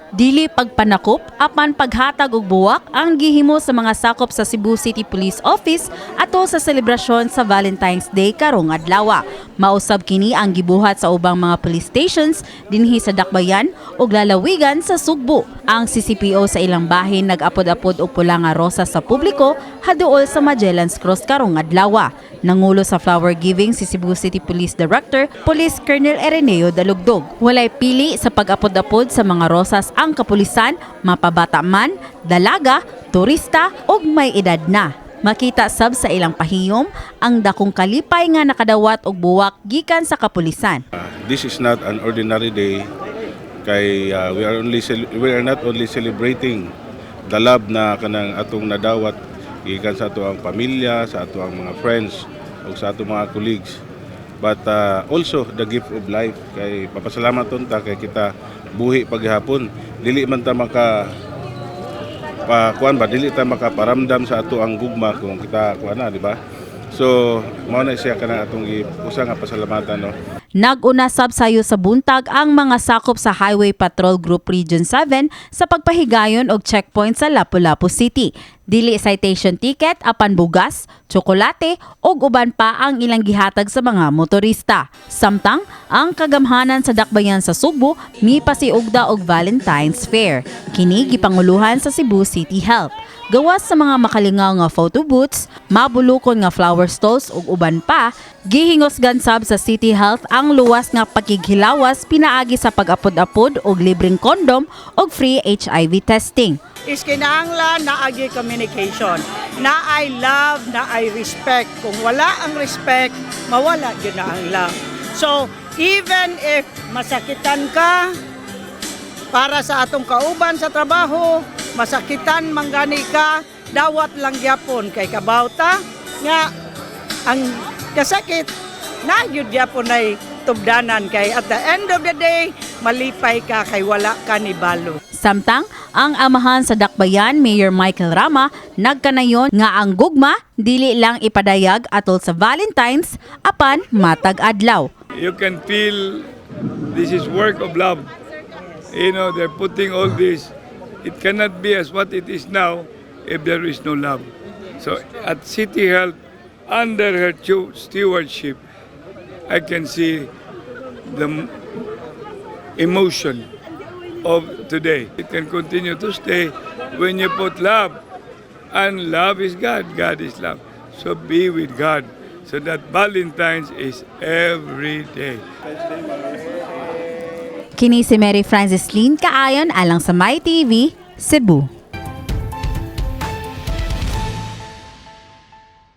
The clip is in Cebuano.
Dili pagpanakop apan paghatag og buwak ang gihimo sa mga sakop sa Cebu City Police Office ato sa selebrasyon sa Valentine's Day karong adlaw. Mausab kini ang gibuhat sa ubang mga police stations dinhi sa Dakbayan ug lalawigan sa Sugbo. Ang CCPO sa ilang bahin nag-apod-apod og pula nga rosa sa publiko haduol sa Magellan's Cross karong adlaw. Nangulo sa flower giving si Cebu City Police Director, Police Colonel Ereneo Dalugdog. Walay pili sa pag-apod-apod sa mga rosas ang kapulisan, mapabata man, dalaga, turista ug may edad na. Makita sab sa ilang pahiyom ang dakong kalipay nga nakadawat og buwak gikan sa kapulisan. This is not an ordinary day kay we are not only celebrating the love na kanang atong nadawat gikan sa atoang pamilya, sa atoang mga friends ug sa atong mga colleagues, but also the gift of life, kay papasalamat ta kay kita buhi paghapon. Dili man ta maka pa kuan ba, dili ta makaparamdam sa atoang gugma kung kita kuan na, di ba? So mao na siya kanang atong usa nga pasalamatan, no? Nag-una sab sayo sa buntag ang mga sakop sa Highway Patrol Group Region 7 sa pagpahigayon og checkpoint sa Lapu-Lapu City. Dili citation ticket apan bugas, tsokolate ug uban pa ang ilang gihatag sa mga motorista. Samtang ang kagamhanan sa Dakbayan sa Sugbo mipasiugda og Valentine's Fair. Kini gipanguluhan sa Cebu City Health. Gawas sa mga makalingaw nga photo booths, mabulukon nga flower stalls ug uban pa, gihingusgan sab sa City Health ang luwas nga pakighilawas pinaagi sa pag-apod-apod og libreng kondom ug free HIV testing. Is kinahanglan naay communication, naay love, naay respect. Kung wala ang respect, mawala gyud na ang love. So, even if masakitan ka, para sa atong kauban sa trabaho, masakitan man gani ka, dawat lang gyapon kay kabawta nga ang kasakit na gyud gyapon ay tubdanan, kay at the end of the day malipay ka kay wala ka ni balo. Samtang, ang amahan sa Dakbayan, Mayor Michael Rama, nagkanayon nga ang gugma dili lang ipadayag atol sa Valentine's apan matag adlaw. You can feel this is work of love. They're putting all this. It cannot be as what it is now if there is no love. So at City Health, under her stewardship, I can see the emotion of today. It can continue to stay when you put love. And love is God. God is love. So be with God. So that Valentine's is every day. Kini si Mary Francis Lynn Kaayon alang sa My TV, Cebu.